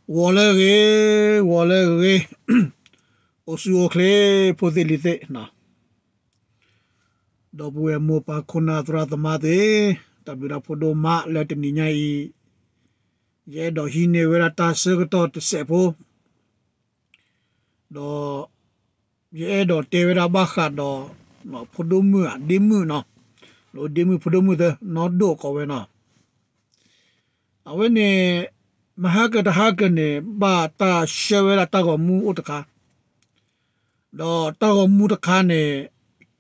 ဂီၤလၢအဂ့ၤ, ဂီၤလၢအဂ့ၤ, အိၣ်ဆူၣ်အိၣ်ချ့ ဖိသ့ၣ်လံၤသ့ၣ်, ဒီပုၢ်ဝဲၢ်မိၢ်ပၢ်ခိၣ်နၢ်သရၣ်သမါသ့ၣ်, တၢ်ဘျုးတၢ်ဖှိၣ်ဒိၣ်မးလၢတနံၤညါအံၤ, ယအဲၣ်ဒိးဟံးန့ၢ်ဝဲဒၣ်တၢ်ဆၢကတီၢ်တစဲးဖိ ဒီး ယအဲၣ်ဒိးတဲဝဲဒၣ်ဘၣ်ဃးဒီး ဖိဒိၣ်မုၣ်ဧါ ဒ့မုၣ်နီၤ, ဒ့မုၣ်ဖိဒိၣ်မုၣ်သၢ နီၢ်ဒိၣ်ကိးဝဲနီၤ, အဝဲန့ၣ် မဟါကတဟါကန့ၣ် ဘၣ်တၢ်ဆှၢဝဲဒၣ်တၢ်ဂီၤမူအိၣ်တခါ, ဒီးတၢ်ဂီၤမူတခါန့ၣ်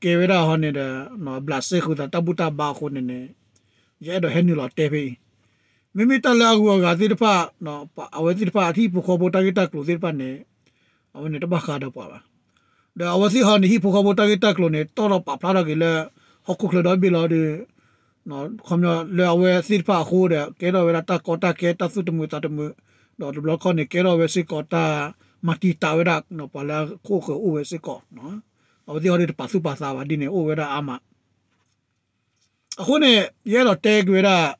ကဲဝဲဒၣ်ဟီန့ၣ်ဒီး ဘျးစဲဃုာ်သးတၢ်ဘူၣ်တၢ်ဘါအဃိန့ၣ်န့ၣ်, ယအဲၣ်ဒိးဟဲနုာ်လီၤတဲဖဲအံၤ, မ့မ့ၢ်တၢ်လၢအဂုၤအဂၤသ့ၣ်တဖၣ်, အဝဲသ့ၣ်တဖၣ်အဟံၣ်ဖိဃီဖိတၢ်ဂ့ၢ်တၢ်ကျိၤသ့ၣ်တဖၣ်န့ၣ်, အဝဲန့ၣ်တဘၣ်ဃးဒီးပှၤဘၣ်, ဒီးအဝဲသ့ၣ်ဟီန့ၣ် ဟံၣ်ဖိဃီဖိတၢ်ဂ့ၢ်တၢ်ကျိၤန့ၣ် တီၢ်ထီၣ်ပာ်ဖျါထီၣ်က့ၤလၢ ဟီၣ်ခိၣ်ချၢဒီဘ့ၣ်လီၤဒီး ခီပညီလၢအဝဲသ့ၣ်တဖၣ်အဃိဒီး ကဲထီၣ်ဝဲဒၣ်တၢ်ကီတၢ်ခဲ တၢ်သူၣ်တမုာ်သးတမုာ်, ဒီးတဘျီတခီၣ်န့ၣ် ကဲထီၣ်ဝဲစ့ၢ်ကီးတၢ်မၤတံာ်တာ်ဝဲဒၣ် ပှၤလၢအခိၣ်ဃၢၤအိၣ်ဝဲစ့ၢ်ကီး, အဝဲသ့ၣ်ဟီဒ်တပာ်သူၣ်ပာ်သးဘၣ်ဒ်န့ၣ် အိၣ်ဝဲဒၣ်အါမး အဃိန့ၣ် ယအဲၣ်ဒိးတဲက့ၤဝဲဒၣ်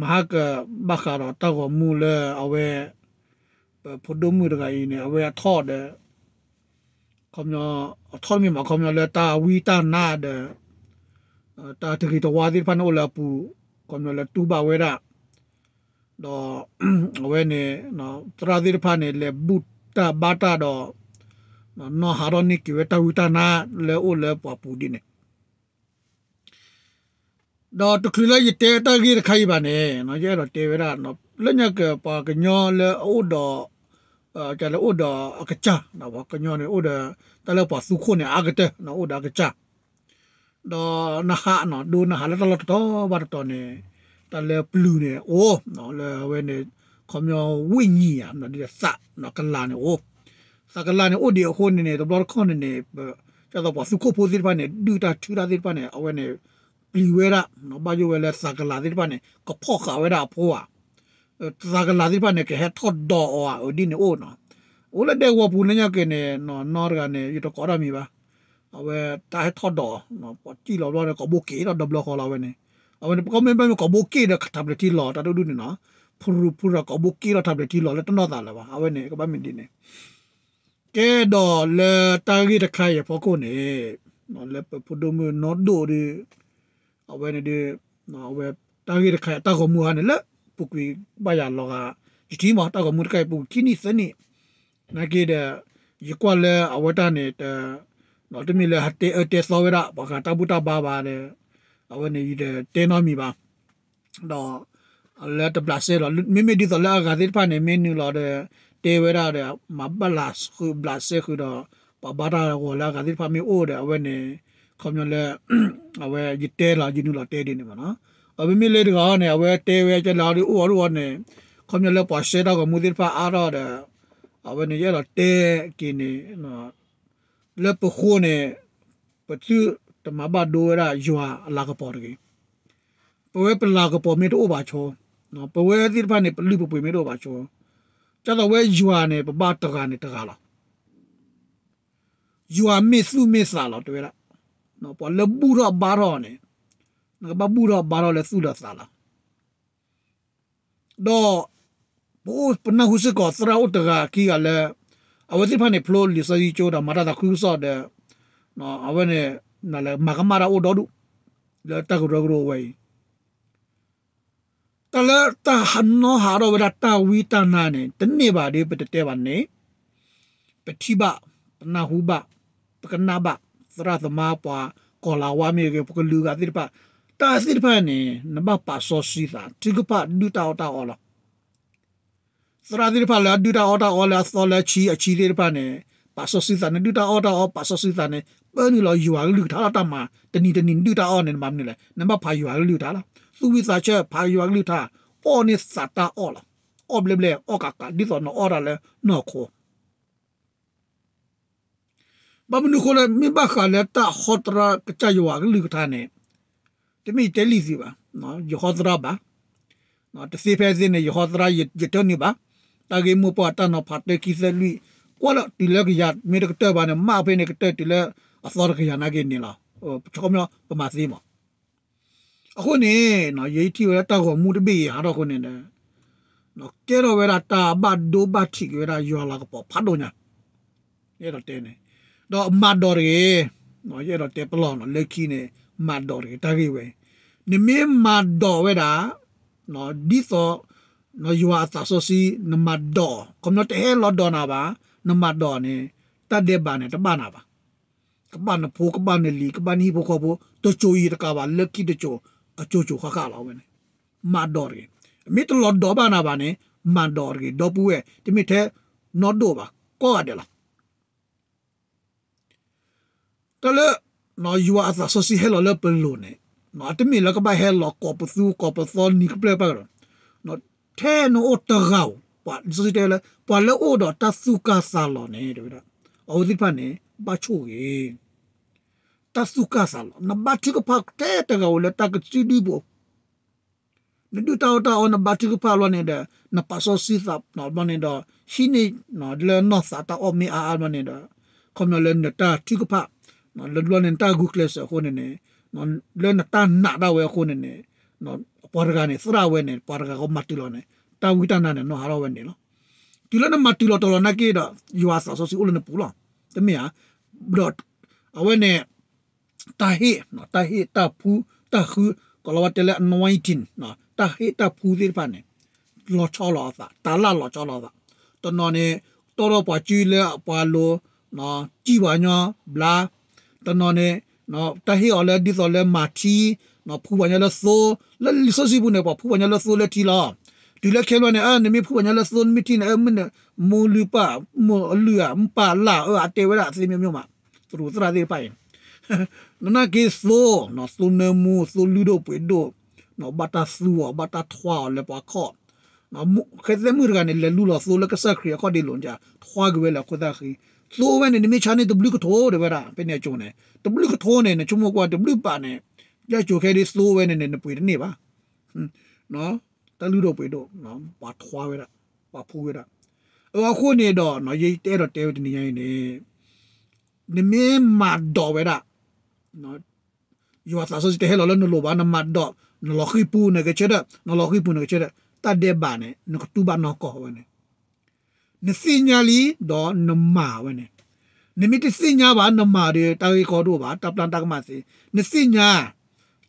မဟါကဘၣ်ဃးဒီးတၢ်ဂီၤမူလၢအဝဲ ပဖိဒိၣ်မုၣ်တဂၤအံၤန့ၣ် အဝဲအထီၣ်ဒီး ခီပညီ အထီၣ်တမ့ၢ်မး ခီပညီလၢတၢ်ဝံတၢ်နါဒီး တၢ်တဂ့ၤတဝါသ့ၣ်တဖၣ်န့ၣ်အိၣ်လၢအပူၤ, ခီပညီလၢတူၢ်ဘၣ်ဝဲဒၣ်, ဒီး အဝဲန့ၣ် သရၣ်သ့ၣ်တဖၣ်န့ၣ် လဲၤဘူၣ်တၢ်ဘါတၢ်ဒီး နီၢ်ဟးထီၣ်န့ၢ်က့ၤဝဲတၢ်ဝံတၢ်နါလၢအိၣ်လၢပှၤပူၤဒ်န့ၣ် ဒီးတချုးလၢယတဲတၢ်ဂ့ၢ်တခါအံၤဘၣ်န့ၣ် ယအဲၣ်ဒိးတဲဝဲဒၣ် လၢညါက့ၤပှၤကညီလၢအအိၣ်ဒီး တၢ်လၢအိၣ်ဒီးအကစၢ်, ပှၤကညီန့ၣ်အိၣ်ဒီး တၢ်လၢပှၤသူခိၣ်န့ၣ် အါကတၢၢ် အိၣ်ဒီးအကစၢ်, ဒီးနဟးနီၤ ဒိနဟးလၢတၢ်လီၢ်တတီၤဘၣ်တတီၤန့ၣ် တၢ်လၢပျုၤန့ၣ်အိၣ် လၢအဝဲန့ၣ် ခီပညီ ဝိညာဉ် ဧါ ဒ်သးကလၤန့ၣ်အိၣ်, သးကလၤန့ၣ်အိၣ်ဒံးအဃိန့ၣ်န့ၣ် တဘျီတခီၣ်န့ၣ်န့ၣ် ဒ်သိးပှၤသူခိၣ်ဖိသ့ၣ်တဖၣ်န့ၣ် ဒုၣ်တၢ်ထုတၢ်သ့ၣ်တဖၣ်န့ၣ် အဝဲန့ၣ် ပျံၤဝဲဒၣ် ဘၣ်ယိၣ်ဝဲလၢသးကလၤသ့ၣ်တဖၣ်န့ၣ် ကဖီၣ်ဃာ်ဝဲဒၣ်အဖိဧါ, သးကလၤသ့ၣ်တဖၣ်န့ၣ် ကဟဲထီၣ်ဒီးအီၤဧါ ဒ်န့ၣ်အိၣ်နီၤ, အိၣ်လၢဒဲကဝီၤပူၤလၢညါက့ၤန့ၣ် နီၢ်တဂၤန့ၣ် ယတကိးတၢ်မံၤဘၣ်, အဝဲတၢ်ဟဲထီၣ်ဒီး ပှၤစံၣ်လီၤဘျီဒီး ကိးဘိက့ၤထီၣ်ဒီဘျီဃီလီၤဝဲန့ၣ်, အဝဲန့ၣ် ပကီၢ်မ့ၢ်ဘၣ်မ့ၢ်ကိးဘိက့ၤဒီး ထးပျဲၤထံလီၤ တၢ်ဒိၣ်ဒိၣ်န့ၣ်နီၤ, ဖုရူၤဖုရၤ ကိးဘိက့ၤထီၣ်ထးပျဲၤထံလီၤလၢတနီၢ်သးလၢၤဘၣ်, အဝဲန့ၣ် ကဘၣ်မ့ၢ်ဒ်န့ၣ် ကဲဒီးလၢတၢ်ဂ့ၢ်တခါအံၤအဖီခိၣ်န့ၣ် လၢပဖိဒိၣ်မုၣ်နီၢ်ဒိၣ်ဒီး အဝဲန့ၣ်ဒီး အဝဲတၢ်ဂ့ၢ်တခါအံၤ တၢ်ဂီၤမူဟါန့ၣ်လၢ ပူၤကွံာ်ဘၣ်ယၤလီၤဂာ် ယထံၣ်မး တၢ်ဂီၤမူတခါအံၤ ပူၤကွံာ်ခံနံၣ်သၢနံၣ် နာ်က့ဒီး ယကွၢ်လၢအဝဲတၢ်န့ၣ် တမ့ၢ်လၢဟးတဲအၢတဲသီဝဲဒၣ် ပှၤဃးတၢ်ဘူၣ်တၢ်ဘါဘၣ်ဒီး အဝဲန့ၣ် ယတတဲနီတမံၤဘၣ် ဒီး လၢတဘျးစဲလီၤ မ့မ့ၢ်ဒ်သိးလၢအဂၤသ့ၣ်တဖၣ်န့ၣ် မ့ၢ်နုာ်လီၤဒီး တဲဝဲဒၣ်ဒီး မၤဘၣ်လၢဃုာ်ဘျးစဲဃုာ်ဒီး ပှၤဘါတၢ်ဂီၤလၢအဂၤသ့ၣ်တဖၣ်မ့ၢ်အိၣ်ဒီး အဝဲန့ၣ် ခီပညီလၢ အဝဲယတဲလီၤ ယနုာ်လီၤတဲဒ်န့ၣ်ဘၣ်နီၤ. အဝဲမ့မ့ၢ်လၢတဂၤအံၤန့ၣ် အဝဲတဲဝဲကဲလၢအီၤဒ်အိၣ်အီၤဒ်အီၤန့ၣ် ခီပညီလၢပှၤစဲတၢ်ဂီၤမူသ့ၣ်တဖၣ်အါထီၣ်ဒီး အဝဲန့ၣ် ယအဲၣ်ဒိးတဲက့ၤန့ၣ် လၢပဃိန့ၣ် ပသုတမၤဘၣ်ဒိဝဲဒၣ်ယွၤအလၤကပီၤတဂ့ၤ. ပဝဲပလၤကပီၤမ့ၢ်တအိၣ်ဘၣ်ဆိ, ပဝဲသ့ၣ်တဖၣ်န့ၣ် ပလုၢ်ပပှ့ၤမ့ၢ်တအိၣ်ဘၣ်ဆိ, ဒ်သိးဝဲယွၤန့ၣ် ပဘၣ်တဂၤန့ၣ်တဂၤလီၤ. ယွၤမ့ၢ်သူၣ်မ့ၢ်သးလီၤ တဲဝဲဒၣ်. ပှၤလၢဘူၣ်ထီၣ်ဘါထီၣ်အီၤန့ၣ် နကဘၣ်ဘူၣ်ထီၣ်ဘါထီၣ်လၢသူၣ်လၢသးလီၤ. ဒီး ပအိၣ်ပနၢ်ဟူစ့ၢ်ကီးသရၣ်အိၣ်တဂၤခံဂၤလၢ အဝဲသ့ၣ်တဖၣ်န့ၣ် ဖျိလံာ်စီဆှံကၠိဒီး မၤတၢ်သးခုကစီၣ်ဒီး အဝဲန့ၣ် မၤကမၣ်တၢ်အိၣ်ဒီဒူၣ် လၢတၢ်ကရၢကရိအဝဲအံၤ တၢ်လၢတၢ်ဟးနီၢ်ဟးထီၣ်ဝဲဒၣ်တၢ်ဝံတၢ်နါန့ၣ် တန့ၢ်ဘၣ်ဒီးပတတဲဘၣ်န့ၣ် ပထံၣ်ဘၣ် ပနၢ်ဟူဘၣ် ပကနၣ်ဘၣ် သရၣ်သမါပှၤကီၤလၤဝါမ့ၢ်ဂ့ၤ ပကလုာ်ဂၤသ့ၣ်တဖၣ် တၢ်သ့ၣ်တဖၣ်န့ၣ် နဘၣ်ပာ်စီဆှံသး ထုကဖၣ်ဒုၣ်တၢ်အီၣ်တၢ်အီလီၤ. သရၣ်သ့ၣ်တဖၣ်လၢအဒုၣ်တၢ်အီၣ်တၢ်အီလၢအသီလၢအဆံအဆံသ့ၣ်တဖၣ်န့ၣ် ပာ်စီဆှံသး နဒုၣ်တၢ်အီၣ်တၢ်အီ ပာ်စီဆှံသးန့ၣ် ပၢနုာ်လီၤယွၤကလုၢ်ကထါလီၤ တၢ်မၤ တနံၤတနံၤနဒုၣ်တၢ်အီၣ်န့ၣ် နမၤမနုၤလဲၣ် နဘၣ်ဖးယွၤကလုၢ်ကထါလီၤ. သူၣ်ဝံသးဆၢဖးယွၤကလုၢ်ကထါ အီၣ်န့ၢ်သးတၢ်အီၣ်လီၤ. အီၣ်ဘျဲဘျဲ အီၣ်ကးကး ဒ်သိးနအီၣ်တၢ်လၢနီၢ်ခိ ဘၣ်မနုၤအဃိလဲၣ် မ့ၢ်ဘၣ်ဃးလၢတၢ်ဟီတရါကစၢ်ယွၤကလုၢ်ကထါန့ၣ် တမ့ၢ်ယတဲလံသုဘၣ်, ယဟီသရၣ်ဘၣ်, တသ့ဖဲသ့န့ၣ် ယဟီသရၣ်ယတၢၢ်န့ၣ်ဘၣ်, တၢ်ဂ့ၢ်မိၢ်ပှၢ်တၢ်နီၤဖးတၢ်ခံသၢလွံၢ်, ကွၢ်လၢတုၤလၢကယၤမ့ၢ်တကတၢၢ်ဘၣ်န့ၣ် မၣ်ဖဲန့ၣ်ကတၢၢ်တုၤလၢအသီတကယၤနာ်က့န့ၣ်လီၤ, ပမၤသ့မး အဃိန့ၣ် ယထံၣ်ဝဲဒၣ်တၢ်ဂီၤမူတဘ့ၣ်အံၤဟးထီၣ်အဃိန့ၣ်ဒီး ကဲထီၣ်ဝဲဒၣ်တၢ်ဘၣ်ဒိဘၣ်ထံးက့ၤဝဲဒၣ်ယွၤလၤကပီၤဖးဒိၣ်ညါ, ယအဲၣ်ဒိးတဲန့ၣ်, ဒီးမၤဒိးတဂ့ၤ, ယအဲၣ်ဒိးတဲပလီၢ်နီၤ လၢခံန့ၣ် မၤဒိးတဂ့ၤ တၢ်ဂ့ၢ်ဝဲ, နမ့ၢ်မၤဒိးဝဲဒၣ် ဒ်သိး ယွၤအသးစီဆှံ နမၤဒိး, ခီပညီတဟဲလီၤဒိးနၤဘၣ်, နမၤဒိးန့ၣ် တၢ်ဒဲးဘးန့ၣ် တဘၣ်နၤဘၣ်, ကဘၣ်နဖိ ကဘၣ်နလံၤ ကဘၣ်နဟံၣ်ဖိဃီဖိ တစိၤအံၤတကးဘၣ် လၢခံတစိၤ အစိၤစိၤဃၣ်ဃၣ်လီၤဝဲန့ၣ်, မၤဒိးတဂ့ၤ, မ့ၢ်တလီၤဒိးဘၣ်နၤဘၣ်န့ၣ် မၤဒိးတဂ့ၤ ဒီပုၢ်ဝဲၢ် တမ့ၢ်ထဲနီၢ်ဒိၣ်ဘၣ် ကိးဂၤဒဲးလီၤ. တၢ်လၢ ယွၤအသးစီဆှံဟဲလီၤလၢပလိၤန့ၣ် တမ့ၢ်လၢကဘၣ်ဟဲလီၤကိးပသူကိးပသီနံၤကပျဲၢ်ဘၣ်ဒီး ထဲနအိၣ်တဂၤဧိၤ လံာ်စီဆှံတဲလၢ ပှၤလၢအိၣ်ဒီးတၢ်သူၣ်ကၢ်သးလီၤန့ၣ် တဲဝဲဒၣ် အဝဲသ့ၣ်တဖၣ်န့ၣ် ဘၣ်ဆိၣ်ဂ့ၤ တၢ်သူၣ်ကၢ်သးလီၤ နဘါထုကဖၣ်ထဲတဂၤဧိၤလၢတၢ်ကစုဒုပူၤ နဒုၣ်တၢ်အီၣ်တၢ်အီ နဘါထုကဖၣ်ဘျီန့ၣ်ဒီး နပာ်စီဆှံသးဘျီန့ၣ်ဒီး ဟံးန့ၢ်လၢနီၢ်သးတၢ်အီၣ်မ့ၢ်အါအါဘျီန့ၣ်ဒီး ခီပညီလၢနတၢ်ထုကဖၣ် လၢဘျီန့ၣ်နတၢ်ဂုာ်ကျဲးစၢးအဃိန့ၣ်န့ၣ် လၢနတၢ်နာ်ဒၣ်ဝဲအဃိန့ၣ်န့ၣ် ပှၤတဂၤန့ၣ် သရၣ်ဝဲန့ၣ် ပှၤတဂၤဃီမၤတုၤလီၤန့ၣ် တၢ်ဝံတၢ်နါန့ၣ် နီၢ်ဟးထီၣ်ဝဲန့ၣ်လီၤ. တုၤလၢနမၤတုၤလီၤတီၤလီၤနာ်က့ဒီး ယွၤအသးစီဆှံအိၣ်လၢနပူၤလီၤ. တမ့ၢ်ဧါ. ဒီးအဝဲန့ၣ် တၢ်ဟ့ၣ် တၢ်ဟ့ၣ် တၢ်ဖှူ တၢ်ဃု ကိးလီၤဝဲတဲလၢ anointing တၢ်ဟ့ၣ်တၢ်ဖှူသ့ၣ်တဖၣ်န့ၣ် လီၤဆီလီၤအသး တၢ်လၢလီၤဆီလီၤအသး တနီၤန့ၣ် တီထီၣ်ပှၤစုလၢပှၤလိၤ စံၣ်ပှၤညီဘျါ တနီၤန့ၣ် တၢ်ဟ့ၣ်အီၤလၢဒ်သိးလၢမၤထံ ဖှူပှၤညီလၢသိ လၢလံာ်စီဆှံပူၤန့ၣ် ပှၤဖှူပှၤညီလၢသိလၢထံလီၤ. တုၤလၢခဲဘျီန့ၣ် နမ့ၢ်ဖှူပှၤညီလၢသိ နမ့ၢ်ထံန့ၣ် မ့ၢ်န့ၣ် မိၢ်လုၢ်ပၢ် မိၢ်အလုၢ်ဧါ မ့ၢ်ပၢ်လၢ်ဧါ အတဲဝဲဒၣ်သ့မ့ၢ်မ့ၢ်မး သရူးသရၣ်သ့ၣ်တဖၣ်အံၤ နနာ်က့သိ သိနၢမူ သိလုၢ်ဒိၣ်ပှ့ၤဒိၣ် ဘၣ်တၢ်သူအီၤ ဘၣ်တၢ်ထွါအီၤလၢပှၤခီၣ် ဃဲသဲမုၣ်တဂၤန့ၣ် လဲၤလူလီၤသိလၢကစၢ်ခရံာ်အခီၣ်ဒ့လိၤ ထွါက့ၤဝဲလၢအခိၣ်သၣ်ဃံ သိဝဲန့ၣ် နမ့ၢ်ဆါန့ၢ်တဘျုးကထိတဲဝဲဒၣ် ဖဲန့ၣ်အကၠိန့ၣ် တဘျုးကထိန့ၣ် နဆိကမိၣ်ကွၢ် တဘျုးဘးန့ၣ် လၢကၠိခဲဒ်သိဝဲန့ၣ်န့ၣ် နပှ့ၤတန့ၢ်ဘၣ် တၢ်လုၢ်ဒိၣ်ပှ့ၤဒိၣ် ပှၤထွါဝဲဒၣ် ပှၤဖှူဝဲဒၣ် အဃိန့ၣ်ဒီး ယတအဲၣ်ဒိးတဲဝဲတနံၤညါအံၤန့ၣ် နမ့ၢ်မၤဒိးဝဲဒၣ် ယွၤသးစီဆှံတဟဲလီၤလၢနလိၤဘၣ် နမၤဒိး နလီၤဃံပူၤနကဆၢထၢၣ် နလီၤဃံပူၤနကဆၢထၢၣ် တၢ်ဒဲးဘးန့ၣ် နကတူၢ်ဘၣ်နီၢ်ကီၢ်ဝဲန့ၣ် နသ့ၣ်ညါလံ ဒီးနမၤဝဲန့ၣ် နမ့ၢ်တသ့ၣ်ညါဘၣ် နမၤဒီး တၢ်ဂ့ၢ်ကီဒိၣ်ဘၣ် တၢ်ပျၢ်တၢ်ကမၣ်သ့ နသ့ၣ်ညါ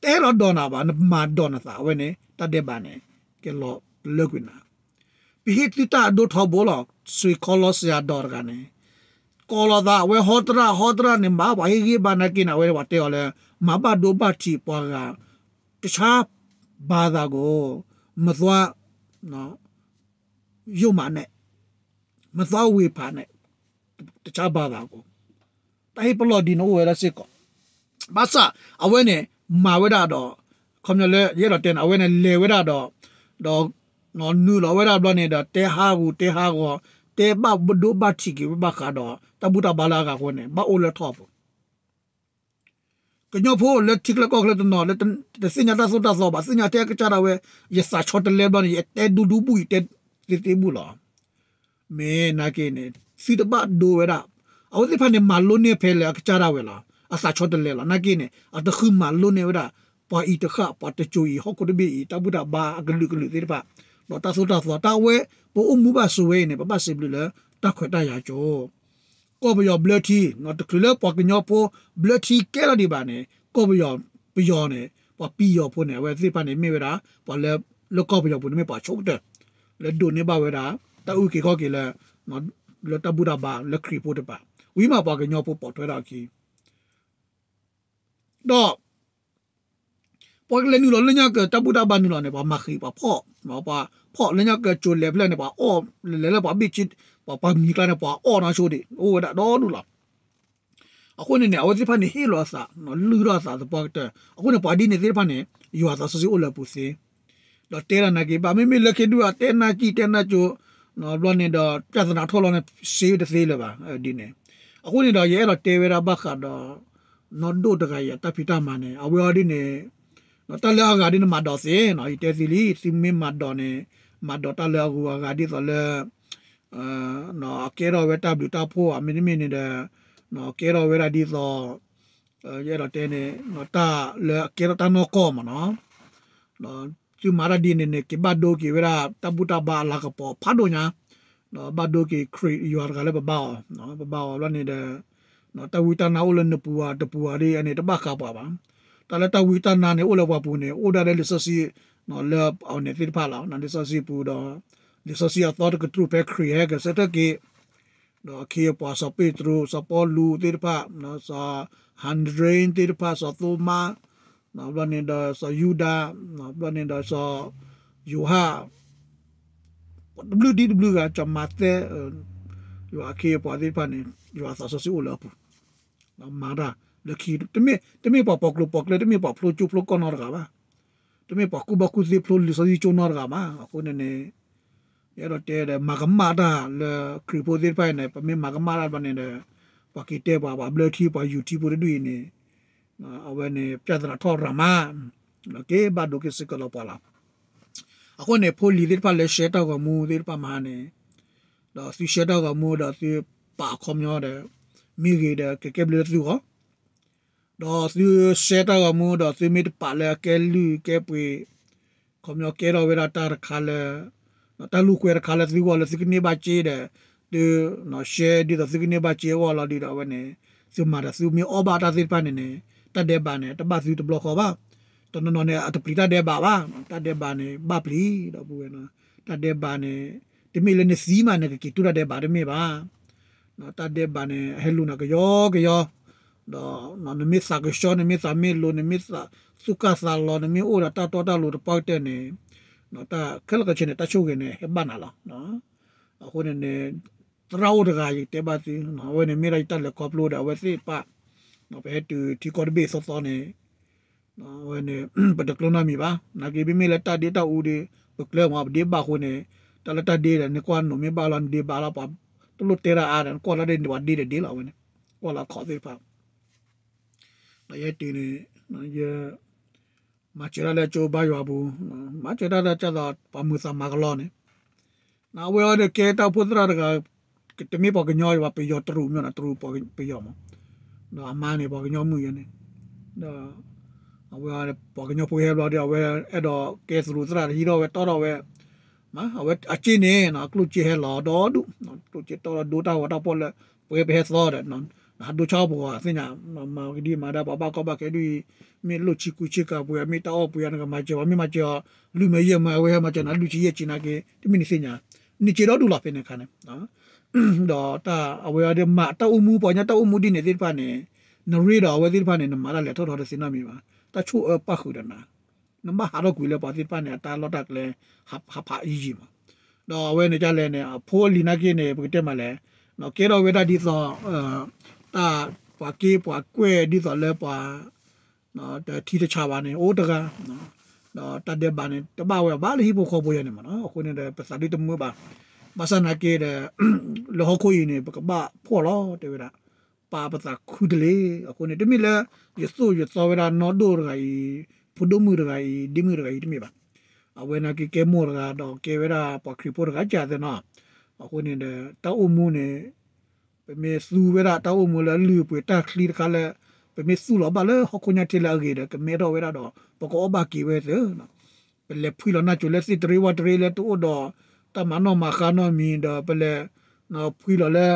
တအဲၣ်ဒိးဒိးနၤဘၣ် နမၤဒိးနသးဝဲန့ၣ် တၢ်ဒဲးဘးန့ၣ် ကလီၤလၢကွံာ်နၤ ပဟ့ၣ်သုတၢ်အဒိထီဘိလီၤ စှ့ၤခီလီၤစှၤဒီးတဂၤန့ၣ် ကိးလီၤသး အဝဲဟီတရၣ် ဟီတရၣ်န့ၣ် မၤပှၤဟ့ၣ်ဂံၢ်ဘါနာ်က့န့ၣ် အဝဲပှၤတဲအီၤလၢ မၤဘၣ်ဒိဘၣ်ထံးပှၤဂၤ တၢ်ဆါဘၤသးကိး မသွါ ယိၣ်မးန့ၣ် မသွါဝ့ၤဖးန့ၣ် တၢ်ဆါဘၤသးကိး တၢ်ဟ့ၣ်ပလီၢ်ဒ်န့ၣ်အိၣ်ဝဲဒၣ်စ့ၢ်ကီး ဘၣ်ဆၣ် အဝဲန့ၣ် မၤဝဲဒၣ်ဒီး ခီပညီလၢ ယအဲၣ်ဒိးတဲန့ၣ် အဝဲန့ၣ်လဲၤဝဲဒၣ်ဒီး ဒီး နုာ်လီၤဝဲဒၣ်ဘျီန့ၣ်ဒီး တဲဟးဂူာ်တဲဟးဂီၤ တဲဘၣ်ဒိဘၣ်ထံးက့ၤဝဲဘၣ်ဃးဒီး တၢ်ဘူၣ်တၢ်ဘါလၢအဂၤအဃိန့ၣ် ဘၣ်အိၣ်လၢထီၣ်အပူၤ ကညီဖိလၢထံချၢကီၢ်ချၢတနီၤလၢ တသ့ၣ်ညါတၢ်သိၣ်တၢ်သီဘၣ် သ့ၣ်ညါထဲအကစၢ်ဒၣ်ဝဲ ယသးဆီတလဲဘျီန့ၣ် ယတဲဒူဒူဘူၣ် ယတဲသ့သ့ဘူၣ်လီၤ မ့ၢ်နာ်က့န့ၣ် သုတဘၣ်ဒိဝဲဒၣ် အဝဲသ့ၣ်တဖၣ်န့ၣ် မၤလိန့ၢ်ဖဲလၢအကစၢ်ဒၣ်ဝဲလီၤ အသးဆီတလဲလီၤ နာ်က့န့ၣ် အတဃုမၤလိန့ၢ်ဝဲဒၣ် ပှၤအံၤတဃၣ် ပှၤတစိၤအံၤ ဟီၣ်ခိၣ်တဘ့ၣ်အံၤ တၢ်ဘူၣ်တၢ်ဘါအကလုာ်ကလုာ်သ့ၣ်တဖၣ် ဒီးတၢ်သိၣ်တၢ်သီ တၢ်ဝဲ ပအိၣ်မူဘၣ်ဆိးဝဲအံၤန့ၣ် ပဘၣ်စံးဘျုးလၢ တၢ်ခွဲးတၢ်ယာ်ကၠိ ကီၢ်ပယီၤဘျၢထံ တချုးလၢပှၤကညီဖိဘျၢထံကဲထီၣ်ဒံးဘၣ်န့ၣ် ကီၢ်ပယီၤ ပယီၤန့ၣ် ပှၤပံယီၤဖိန့ၣ် အဝဲသ့ၣ်တဖၣ်န့ၣ် မ့ၢ်ဝဲဒၣ် ပှၤလၢ လၢကီၢ်ပယီၤပူၤန့ၣ် မ့ၢ်ပှၤဆိကတၢၢ် လၢဒိးန့ၢ်ဘၣ်ဝဲဒၣ် တၢ်အုၣ်က့ၤခီၣ်က့ၤလၢ လၢတၢ်ဘူၣ်တၢ်ဘါလၢခရံာ်ဖိတဖၣ် ဝံၤမးပှၤကညီဖိပိာ်ထွဲထီၣ်အခံ ဒီး ပှၤကလဲၤနုာ်လီၤလၢညါကတၢ်ဘူၣ်တၢ်ဘါနုာ်လီၤန့ၣ် ပှၤမၤဃံးပှၤဖီၣ် ပှၤဖီၣ်လၢညါကၠိလဲၤဖျၢၣ်န့ၣ် ပှၤအီၣ်လဲၤလၢပှၤဘ့ၣ်ဆ့ ပှၤမံၤကျါန့ၣ် ပှၤအီၣ်နီၢ်ဆိဒံး အိၣ်ဝဲဒၣ်ဒီဒူၣ်လီၤ. အဃိန့ၣ်န့ၣ် အဝဲသ့ၣ်တဖၣ်န့ၣ် ဟ့ၣ်လီၤအသး လုၢ်ထီၣ်အသးသပှၢ်ကတၢၢ် အဃိန့ၣ် ပှၤဒ်န့ၣ်သ့ၣ်တဖၣ်န့ၣ် ယွၤသးစီဆှံအိၣ်လၢအပူၤသ့ ဒီးတဲဒၣ်နာ်က့ ဘၣ်မ့မ့ၢ်လၢခံဒူၣ် အတဲနၢ်ကံၣ်တဲနၢ်ကၠိ ဘျီန့ၣ်ဒီး ပြဿနာ ထီၣ်လီၤန့ၣ် စ့တသ့လၢၤဘၣ် ဒ်န့ၣ် အဃိန့ၣ်ဒီး ယအဲၣ်ဒိးတဲဝဲဒၣ်ဘၣ်ဃးဒီး နီၢ်ဒိၣ်တဂၤအံၤ အတၢ်ဖံးတၢ်မၤန့ၣ် အဝဲအီၤဒ်န့ၣ် တၢ်လၢအဂၤဒ်န့ၣ် မၤဒိးသ့နီၤ ယတဲသ့လံ သုမ့ၢ်မၤဒိးန့ၣ် မၤဒိးတၢ်လၢအဂုၤအဂၤဒ်သိးလၢ အကဲထီၣ်ဝဲတၢ်ဘျုးတၢ်ဖှိၣ်ဧါ မ့တမ့ၢ်န့ၣ်ဒီး ကဲထီၣ်ဝဲဒၣ်ဒ်သိး ယအဲၣ်ဒိးတဲန့ၣ် တၢ်လၢအကဲထီၣ်တၢ်နီၢ်ကီၢ်မးနီၤ သုမၤတၢ်ဒ်န့ၣ်န့ၣ် က့ၤဘၣ်ဒိက့ၤဝဲဒၣ် တၢ်ဘူၣ်တၢ်ဘါအလၤကပီၤဖးဒိၣ်ညါ, ဒီးဘၣ်ဒိက့ၤခရံာ်ယွၤတဂၤလၢပဘါအီၤ, ပဘါအီၤဘျီန့ၣ်ဒီး တၢ်ဝံတၢ်နါအိၣ်လၢနပူၤဧါ တပူၤဧါဒ်အန့ၣ် တဘၣ်ဃးပှၤဘၣ်. တၢ်လၢတၢ်ဝံတၢ်နါန့ၣ် အိၣ်လၢပှၤပူၤန့ၣ် အိၣ်ဒၣ်လၢလံာ်စီဆှံ လၢအဝဲန့ၣ်သ့ၣ်တဖၣ်လီၤ. လံာ်စီဆှံပူၤဒီး လံာ်စီဆှံအသီတကတြူၢ်ဖဲခရံာ်ဟဲက့ၤဆၢထၢၣ်က့ၤ ဒီးအခ့အပှၤစီၤပ့းတရူး စီၤပီလူးသ့ၣ်တဖၣ် စီၤဟၤဒရ့သ့ၣ်တဖၣ် စီၤသိမါ ဘျီန့ၣ်ဒီးစီၤယူဒၤ ဘျီန့ၣ်ဒီးစီၤယိၤဟၣ် တဘျုးဒ်တဘျုးဂၤ စီၤမးသဲ ယွၤအခ့အပှၤသ့ၣ်တဖၣ်န့ၣ် ယွၤအသးစီဆှံအိၣ်လၢအပူၤ မၤတၢ်လၢခံ တမ့ၢ်ပှၤပိာ်ကျိၤပိာ်ကျဲ တမ့ၢ်ပှၤဖျိကၠိဖျိကီၢ်နီတဂၤဘၣ်, တမ့ၢ်ပှၤကူၣ်ဘၣ်ကူၣ်သ့ဖျိလံာ်စီဆှံကၠိနီတဂၤဘၣ်. အဃိန့ၣ်န့ၣ် ယအဲၣ်ဒိးတဲဒီးမၤကမၣ်တၢ်လၢခရံာ်ဖိသ့ၣ်တဖၣ်အံၤန့ၣ် ပမ့ၢ်မၤကမၣ်တၢ်ဘျီန့ၣ်ဒီး ပှၤက့ၤတဲပှၤ ပှၤဘျၢထံ ပှၤယူၤထံဖိတဒူၣ်အံၤန့ၣ် အဝဲန့ၣ် ပြဿနာထီၣ်ရၤမး က့ၤဘၣ်ဒိက့ၤစ့ၢ်ကီးလီၤပှၤလီၤ. အဃိန့ၣ် ဖိလံၤသ့ၣ်တဖၣ်လၢရှဲတၢ်ဂီၤမူသ့ၣ်တဖၣ်မဟါန့ၣ် ဒီးသုရှဲတၢ်ဂီၤမူဒီးသုပာ်အခီပညီဒီး မ့ၢ်ဂ့ၤဒီးကကဲဘျုးလၢသုဂီၢ် ဒီးသုရှဲတၢ်ဂီၤမူဒီးသုမ့ၢ်တပာ်လၢအကဲလုၢ်ကဲပှ့ၤ ခီပညီကဲထီၣ်ဝဲဒၣ်တၢ်တခါလၢ တၢ်လူၢ်ကွဲတခါလၢသုဂီၢ်လၢသုကန့ၢ်ဘၣ်စ့ဒီး သုရှဲဒ်သိးသုကန့ၢ်ဘၣ်စ့အဂီၢ်လီၤဒ်ဒီးအဝဲန့ၣ် သုမၤဒီးသုမ့ၢ်အီၣ်ဘၣ်တၢ်သ့ၣ်တဖၣ်န့ၣ်န့ၣ် တၢ်ဒဲးဘးန့ၣ် တဘၣ်သုတဘျီဃီဘၣ်. တနီၤနီၤန့ၣ် အတပျံၤတၢ်ဒဲးဘးဘၣ်. တၢ်ဒဲးဘးန့ၣ် ဘၣ်ပျံၤဒီပုၢ်ဝဲၢ်, တၢ်ဒဲးဘးန့ၣ် တမ့ၢ်လၢနသံမးန့ၣ် ကက့ၤတူၢ်တၢ်ဒဲးဘးတမ့ၢ်ဘၣ်. တၢ်ဒဲးဘးန့ၣ် အဟဲလူၤနၤကယီကယီ ဒီးနမ့ၢ်သးကဆှီ နမ့ၢ်သးမ့ၢ်လိၤ နမ့ၢ်သူၣ်ကၢ်သးလီၤ နမ့ၢ်အိၣ်ဒီးတၢ်တီတၢ်လိၤတပှၢ်ကတၢၢ်န့ၣ် တၢ်ခဲလၢာ်ခဲဆ့န့ၣ် တၢ်ဆိၣ်ဂ့ၤန့ၣ် ဟဲဘၣ်နၤလီၤ. အဃိန့ၣ်န့ၣ် သရၣ်အိၣ်တဂၤ ယကတဲဘၣ်သု အဝဲန့ၣ်မ့ၢ်ဒၣ်ယတၢ်လဲၤခီဖျိဒီးအဝဲသ့ၣ်တဖၣ် ပဟဲတုၤထံကီၢ်တဘ့ၣ်သီသီန့ၣ် အဝဲန့ၣ် ပတကျိနီတမံၤဘၣ်. နာ်က့မ့မ့ၢ်လၢတၢ်ဒ့တၢ်အူဒီး ပကျဲမ့ၢ်ပဒ့ဘၣ်အဃိန့ၣ် တၢ်လၢတၢ်ဒ့ဒီး နကွၢ်နိးမ့ၢ်ဘၣ်လီၤ နဒ့ဘၣ်လီၤ ပှၤတလိၣ်တဲတၢ်အါဒီး နကွၢ်လီၤဒ်န့ၣ် ပှၤဒ့ဒီးဒ့လီၤ အဝဲန့ၣ် ကွၢ်လီၤခီၣ်သ့ၣ်တဖၣ် ဒီးယဟဲတုၤန့ၣ် ယ မၤစၢၤတၢ်လၢကၠိဘါယွၤပူၤ, မၤစၢၤတၢ်လၢကၢ်သိးပှၤမုာ်သးမၤကလီန့ၣ်, အဝဲအံၤဒီးကဲတၢ်အိၣ်ဖှိၣ်သရၣ်တဂၤ, တမ့ၢ်ပှၤကညီဘၣ် ပယီၤတရူးမ့ၢ်နီၤ တရူးပယီၤမး, ဒီးအမါန့ၣ် ပှၤကညီမုၣ်ယဲန့ၣ်, ဒီး အဝဲပှၤကညီဖိဟဲဘျီဒီး အဝဲအဲၣ်ဒိးကဲတရူးသရၣ် ဟံးထီၣ်ဝဲတီၢ်ထီၣ်ဝဲ မ့ၢ်အဝဲအစ့န့ၣ် ကျိၣ်စ့ဟဲလီၤဒီဒူၣ်, ကျိၣ်စ့တီၢ်ထီၣ်ဒိတၢ်ဂီၤတၢ်ဖီၣ်လၢ ပှဲၤပဟဲသီဒီး ဟးဒိဆါပဂီၤသ့ၣ်ညါ, မၤကဒံမၤဒါ ပှၤဘၣ်ကီဘၣ်ခဲဒ်အံၤ, မ့ၢ်လိၣ်ဆံကူဆံကၤပှ့ၤ မ့ၢ်တၢ်အီၣ်ပှ့ၤ နကမၤစၢၤအီၤ မ့ၢ်မၤစၢၤအီၤ လွံၢ်မၢယဲၢ်မၢ အဝဲဟဲမၤစၢၤနၤ လွံၢ်ဆံယဲၢ်ဆံနာ်က့ တမ့ၢ်နသ့ၣ်ညါ, န့ၢ်စ့ဒီဒူၣ်လီၤဖဲန့ၣ်အခါန့ၣ် ဒီးတၢ်အဝဲအံၤဒီးမၤတၢ်အိၣ်မူ ပှၤကညီတၢ်အိၣ်မူဒ်န့ၣ်သ့ၣ်တဖၣ်န့ၣ်, နရ့ဒီးအဝဲသ့ၣ်တဖၣ်န့ၣ် နမၤတၢ်လဲၤထီၣ်ထီတသ့နီတမံၤဘၣ်, တၢ်ဆိၣ်အၢပၣ်ဃုာ်ဒီးနၤ, နဘၣ်ဟးထီၣ်ကွံာ်လၢပှၤသ့ၣ်တဖၣ်န့ၣ် အတၢ်လီၢ်တၢ်ကျဲ ဟးဖးယံာ်ယံာ်မး, ဒီးအဝဲန့ၣ်ဒ်လဲၣ်န့ၣ် အဖိအလံၤနာ်က့န့ၣ် ပကတဲမးလဲၣ်, ကဲထီၣ်ဝဲဒၣ်ဒ်သိး တၢ်ပှၤက့ပှၤကွဲၢ်ဒ်သိးလၢပှၤ တထံတဆးဘၣ်န့ၣ် အိၣ်တဂၤ, ဒီးတၢ်ဒဲးဘးန့ၣ် တဘၣ်ဝဲဘၣ်လၢဟံၣ်ဖိဃီဖိယဲန့ၣ်မးနီၤ, အဃိန့ၣ်ဒီး ပသးဒ်တမုာ်ဘၣ်, ဘၣ်ဆၣ်နာ်က့ဒီး လၢဟီၣ်ခိၣ်အံၤန့ၣ် ပကဘၣ်ဖှီၣ်လီၤ တဲဝဲဒၣ်, ပာ်ပသးခုတလ့ၢ်, အဃိန့ၣ် တမ့ၢ်လၢ ယသိၣ်ယသီဝဲဒၣ်နီၢ်ဒိၣ်တဂၤအံၤ, ဖိဒိၣ်မုၣ်တဂၤအံၤ, ဒ့မုၣ်တဂၤအံၤ တမ့ၢ်ဘၣ်, အဝဲနာ်က့ကဲမိၢ်တဂၤ ဒီးကဲဝဲဒၣ်ပှၤခရံာ်ဖိတဂၤကသ့နီၤ, အဃိန့ၣ်ဒီး တၢ်အိၣ်မူန့ၣ် ပမ့ၢ်သူဝဲဒၣ်တၢ်အိၣ်မူလၢအလုၢ်အပှ့ၤတၢ်ချံတခါလၢ ပမ့ၢ်သူၣ်လီၤဘၣ်လၢဟီၣ်ခိၣ်ညါထံလၢအဂ့ၤဒီး ကမဲထီၣ်ဝဲဒၣ်ဒီး ပကအီၣ်ဘၣ်က့ၤဝဲသ့, ပလဲၤဖှံလီၤနၢ်စိၤလၢသ့ၣ်တရ့ဝၣ်တရ့လၢတအိၣ်ဒီး တၢ်မၤနီၣ်မၤဃါနီတမံၤဒီး ပလဲၤ ဖှံလီၤလၢ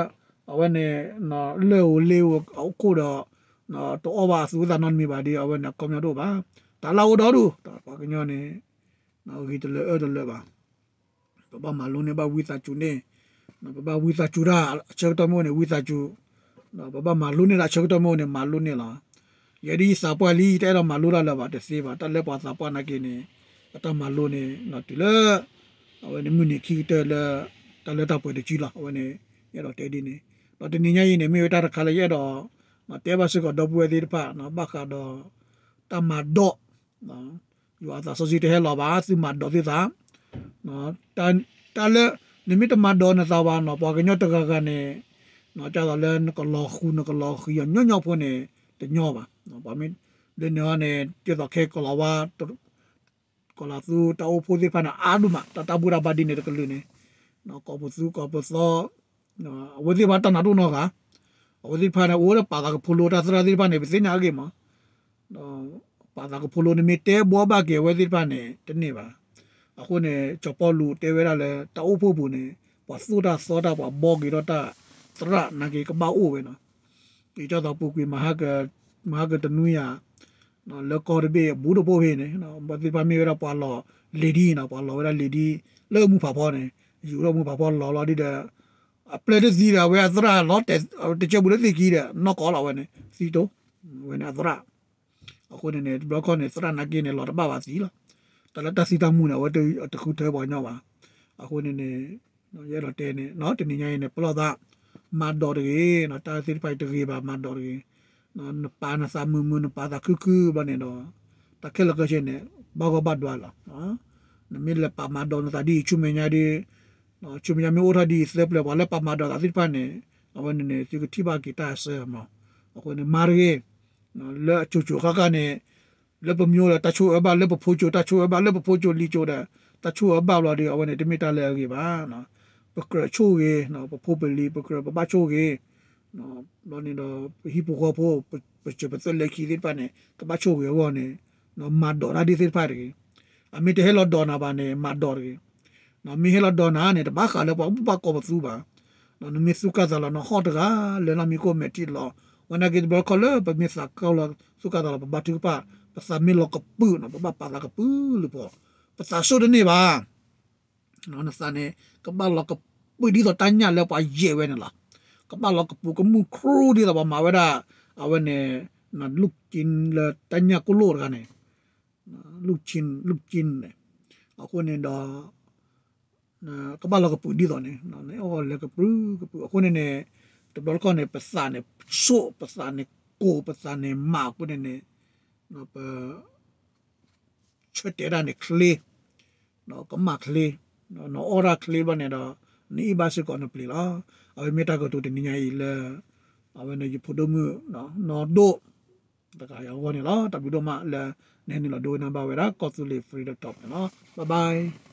အဝဲန့ၣ် လၢၢ်ဧိၤလ့ဧိၤအအိၣ်ခိၣ်ဒီး တအီၣ်ဘၣ်အသူအသးနီတမံၤဘၣ်ဒီး အဝဲန့ၣ် အခီပညီတအိၣ်ဘၣ်, တၢ်လၢအိၣ်ဒီဒူၣ် ပှၤကညီန့ၣ် ဂ့ၤတလၢအၢတလၢဘၣ် ပဘၣ်မၤလိန့ၢ်ဘၣ်ဝံသးစူၤန့ၣ်, ပဘၣ်ဝံသးစူၤတၢ်အဆၢကတီၢ်မ့ၢ်အိၣ်န့ၣ် ဝံသးစူၤ, ပဘၣ်မၤလိန့ၢ်တၢ်အဆၢကတီၢ်မ့ၢ်အိၣ်န့ၣ် မၤလိန့ၢ်လီၤ. ယဲဒ်ယသးပှၢ်လံ ယတအဲၣ်ဒိးမၤလိတၢ်လၢၤဘၣ် တသ့ဘၣ်, တၢ်လၢပှၤသးပှၢ်နာ်က့န့ၣ် အတၢ်မၤလိန့ၣ် တုၤလၢ အဝဲန့ၣ်မုၢ်နံၤခံကတၢၢ်လၢ တၢ်လၢတၢ်ပှဲၤတစုလီၤ အဝဲန့ၣ် ယအဲၣ်ဒိးတဲဒ်န့ၣ်, ဒီးတနံၤညါအံၤန့ၣ် မ့ၢ်ဝဲတၢ်တခါလၢယအဲၣ်ဒိး တဲဘၣ်စ့ၢ်ကီးဒီပုၢ်ဝဲၢ်သ့ၣ်တဖၣ် ဘၣ်ဃးဒီး တၢ်မၤဒိး ယွၤအသးစီဆှံတဟဲလီၤဘၣ် သုမၤဒိးသုသး, တၢ်လၢ နမ့ၢ်တမၤဒိးနသးဘၣ်နီၤ ပှၤကညီတဂၤဂၤန့ၣ် ဒ်သိးလၢနကလီၤဃုာ်နကလီၤဃံၤအီၤညီညီဖိန့ၣ် တညီဘၣ်, ပှၤမ့ၢ် လၢန့ၣ်ဟီန့ၣ် ဒ်သိးခဲကလီၤဝါ ကီၤလၤသူတၢ်အိၣ်ဖှိၣ်သ့ၣ်တဖၣ်န့ၣ် အါဒိၣ်မး တၢ်တၢ်ဘူၣ်တၢ်ဘါဒ်န့ၣ်တကလုာ်န့ၣ်, ကိးပသူကိးပသီ အဝဲသ့ၣ်တဖၣ်တၢ်နးဒိၣ်နီတဂၤ, အဝဲသ့ၣ်တဖၣ်န့ၣ် အိၣ်ဒီးပာ်သးကဖိလိတၢ်သရၣ်သ့ၣ်တဖၣ်န့ၣ် ပသ့ၣ်ညါအဂ့ၢ်မး, ဒီး ပှၤသးကဖိလိနမ့ၢ်တဲဘှီဘၣ်က့ၤအဝဲသ့ၣ်တဖၣ်န့ၣ် တန့ၢ်ဘၣ်. အဃိန့ၣ် စီၤပီလူးတဲဝဲဒၣ်လၢတၢ်အိၣ်ဖှိၣ်ပူၤန့ၣ် ပှၤသိၣ်တၢ်သီတၢ် ပှၤဘှီက့ၤထီၣ်တၢ် သရၣ်နာ်က့ကဘၣ်အိၣ်ဝဲနီၤ. အံၤကၠီၣ်သီပူၤကွံာ် မဟါကတနွံယၤ လၢကီၢ်တဘ့ၣ်အဘူးတဘိၣ်ဖဲန့ၣ် ပှၤသ့ၣ်တဖၣ်မ့ၢ်ဝဲဒၣ်ပှၤလီၤလ့ၤဒံနီၤ ပှၤလီၤဝဲဒၣ်လ့ၤဒံ လၢမူဖးဖီန့ၣ် ယူၤထီၣ်မူဖးဖီလီၤလီၤဒ်ဒီး အပျဲၢ်တသံဒီး အဝဲအသရၣ်လီၤတဲာ် တကဲဘူးလၢသ့ၣ်ခံဒီး နီၢ်ကီးလီၤဝဲန့ၣ် သံတိၢ် ဝဲန့ၣ်အသရၣ် အဃိန့ၣ်န့ၣ် တဘျီခီန့ၣ် သရၣ်နာ်က့န့ၣ် လီၤတဘၣ်ဘၣ်သံလီၤ. တၢ်လၢတၢ်သံတၢ်မူန့ၣ် အဝဲတဃုထၢပှၤကညီဘၣ်. အဃိန့ၣ်န့ၣ် ယအဲၣ်ဒိးတဲန့ၣ် တနံၤညါအံၤန့ၣ် ပလီၢ်သး မၤဒိးတဂ့ၤ, တၢ်သ့ၣ်တဖၣ်အံၤတဂ့ၤဘၣ် မၤဒိးတဂ့ၤ. နပာ်နသးမုာ်မုာ် နပာ်သးခုခုဘျီန့ၣ်ဒီး တၢ်ခဲလၢာ်ခဲဆ့န့ၣ် ဘၣ်ဂီၢ်ဘၣ်ဒွါလီၤ. နမ့ၢ်လဲၤပာ်မၤဒိးနသးဒ်အံၤ ဆူမဲာ်ညါဒ် ဆူမဲာ်ညါမ့ၢ်အိၣ်ထီၣ်ဒ်အံၤ သၢပျၢၤ ပှၤလၢပာ်မၤဒိးသးသ့ၣ်တဖၣ်န့ၣ် အဝဲန့ၣ်န့ၣ် သုကထံၣ်ဘၣ်က့ၤတၢ်အစၢမး. အဃိန့ၣ် မၤတဂ့ၤ လၢအကိၤကိၤဃၣ်ဃၣ်န့ၣ် လၢပမိၢ်ဒီးတၢ်ဆိၣ်အၢဘၣ် လၢပဖိကိၤတၢ်ဆိၣ်အၢဘၣ် လၢပဖိကိၤလံၤကိၤဒီး တၢ်ဆိၣ်အၢဘၣ်ဘျီဒီး အဝဲန့ၣ် တမ့ၢ်တၢ်လၢအဂ့ၤဘၣ်. ပကြၢးဆိၣ်ဂ့ၤ ပဖိပလံၤ ပကြၢးပဘၣ်ဆိၣ်ဂ့ၤ ဘျီန့ၣ်ဒီး ပဟံၣ်ဖိဃီဖိ ပစၢၤပသွဲၣ်လၢခံသ့ၣ်တဖၣ်န့ၣ် ကဘၣ်ဆိၣ်ဂ့ၤအဂီၢ်န့ၣ် မၤဒိးတၢ်ဒ်သ့ၣ်တဖၣ်တဂ့ၤ. အမ့ၢ်တဟဲလီၤဒိးနၤဘၣ်န့ၣ် မၤဒိးတဂ့ၤ. မ့ၢ်ဟဲလီၤဒိးနၤန့ၣ် တဘၣ်ဃးလၢပှၤဘၣ်ကီပသူဘၣ်. နမ့ၢ်သူၣ်ကၢ်သးလီၤ နဟီၣ်တဂၤလၢနီၢ်မံခိၣ်မဲာ်ထံလီၤ. ဝဲနာ်က့တဘျီခီလၢပမ့ၢ်သးကီလီၤ သူၣ်ကၢ်သးလီၤ ပဘါထုကဖၣ် ပသးမ့ၢ်လီၤကပုာ်နီၤ ပဘၣ်ပာ်သးကပုာ်လုၢ်ပှီၤ ပသးစိၣ်တန့ၢ်ဘၣ်. နသးန့ၣ် ကဘၣ်လီၤကပုာ်ဒ်သိးတၢ်ညၣ်လၢပှၤယဲၢ်ဝဲန့ၣ်လီၤ. ကဘၣ်လီၤကပုာ်ကမူၣ်ခရူၣ်ဒ်သိးပှၤမၤဝဲဒၣ် အဝဲန့ၣ် လုၢ်ကၠံလၢတၢ်ညၣ်ကိၣ်လိၣ်တဂၤန့ၣ် လုၢ်ကၠံ လုၢ်ကၠံန့ၣ် အဃိန့ၣ်ဒီး ကဘၣ်လီၤကပုာ်ဒ်သိးန့ၣ် နအီၣ်လဲၤကပုာ်ကပုာ် အဃိန့ၣ်န့ၣ် တဘျီတခီၣ်န့ၣ် ပသးန့ၣ်ဆိၣ် ပသးန့ၣ်ကိၢ် ပသးန့ၣ်မၤအဃိန့ၣ်န့ၣ် ပ ဆၢတဲာ်ဒၣ်န့ၣ်ချ့ ကမၣ်ချ့ နအီၣ်ဒၣ်ချ့ဘျီန့ၣ်ဒီး နအ့ၣ်ဘၣ်စ့ၢ်ကီးနပျ့ၤလီၤ. အဝဲမ့ၢ်တၢ်ကတိၤတနံၤညါအံၤလၢ အဝဲန့ၣ်ယဖိဒိၣ်မုၣ် နီၢ်ဒိၣ် တဂၤအဂီၢ်န့ၣ်လီၤ. တၢ်ဘျုးဒိၣ်မးလၢ နဟဲနုာ်လီၤဒိကနၣ်ဘၣ်ဝဲဒၣ် ကီၢ်သူလ့ၤ Freedom Talk န့ၣ်လီၤ. Bye bye.